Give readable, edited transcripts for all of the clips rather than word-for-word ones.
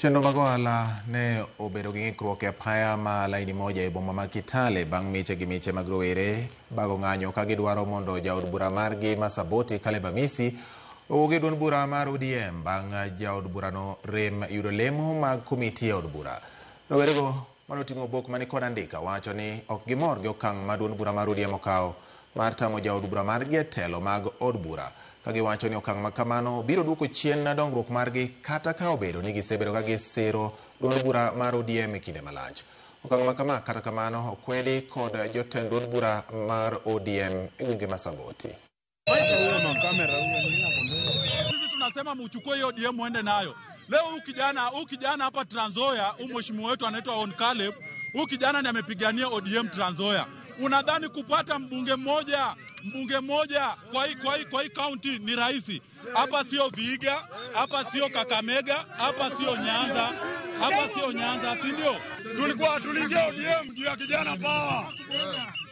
Chenro mag ohala ne obedo gi ng'ikruok e apaya ma laini moja e boma ma Kitale bang' miche gi miche mag rowere bago ng'anyo ka gidwaro mondo jaod bura margi ma Saboti Caleb Amisi owuog e duond bura mar ODM bang' jaod burano rem yudo lemo mag komiti e od bura. Rowerego manoting'o obok mani kod andika wacho ni ok gimor gi okang' ma duond bura mar ODM okawo mar tamo jaod bura margi e telo mag od bura ka giwacho ni okang' ma kamano biro duoko chien dongruok margi kata ka obedo ni gisebedo ka gisiro duond bura mar ODM e kinde malach. Okang' ma kama kata kamano okwedi kod jotend duond bura mar ODM e gwenge ma Saboti. Sisi tunasema muchukue hiyo ODM muende nayo. Leo huyu kijana hapa Trans Nzoia, huyu mheshimiwa wetu anaitwa Hon Caleb, huyu kijana ndiye amepigania ODM Trans Nzoia. Unadhani kupata mbunge mmoja kwa hii county ni rahisi? Hapa sio Vihiga, hapa sio Kakamega, hapa sio Nyanza, hapa sio Nyanza, si ndio? Tulikuwa tuliingia ODM juu ya kijana power.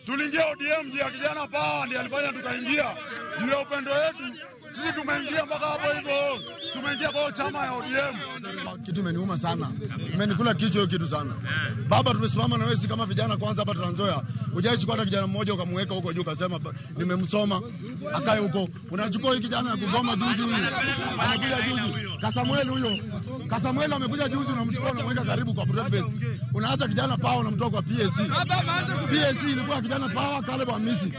Tuliingia ODM juu ya kijana power, ndiye alifanya tukaingia. Juu ya upendo wetu sisi tumeingia mpaka hapo hivyo, tumeingia kwa chama ya ODM. Kitu imeniuma sana, imenikula kichwa hiyo kitu sana. Baba, tumesimama na wewe kama vijana kwanza hapa Trans Nzoia. Hujaichukua hata kijana mmoja ukamweka huko juu ukasema nimemsoma akae huko. Unachukua hii kijana ya kugoma juzi huyu. Amekuja juzi. Kasamuel huyo. Kasamuel amekuja juzi, unamchukua unamweka karibu kwa broad base. Unaacha kijana power unamtoa kwa PAC. PAC ilikuwa kijana power Caleb Amisi.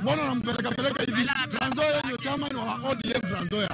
Mbona unampeleka peleka hivi? Trans Nzoia ndio chama ni wa ODM Trans Nzoia.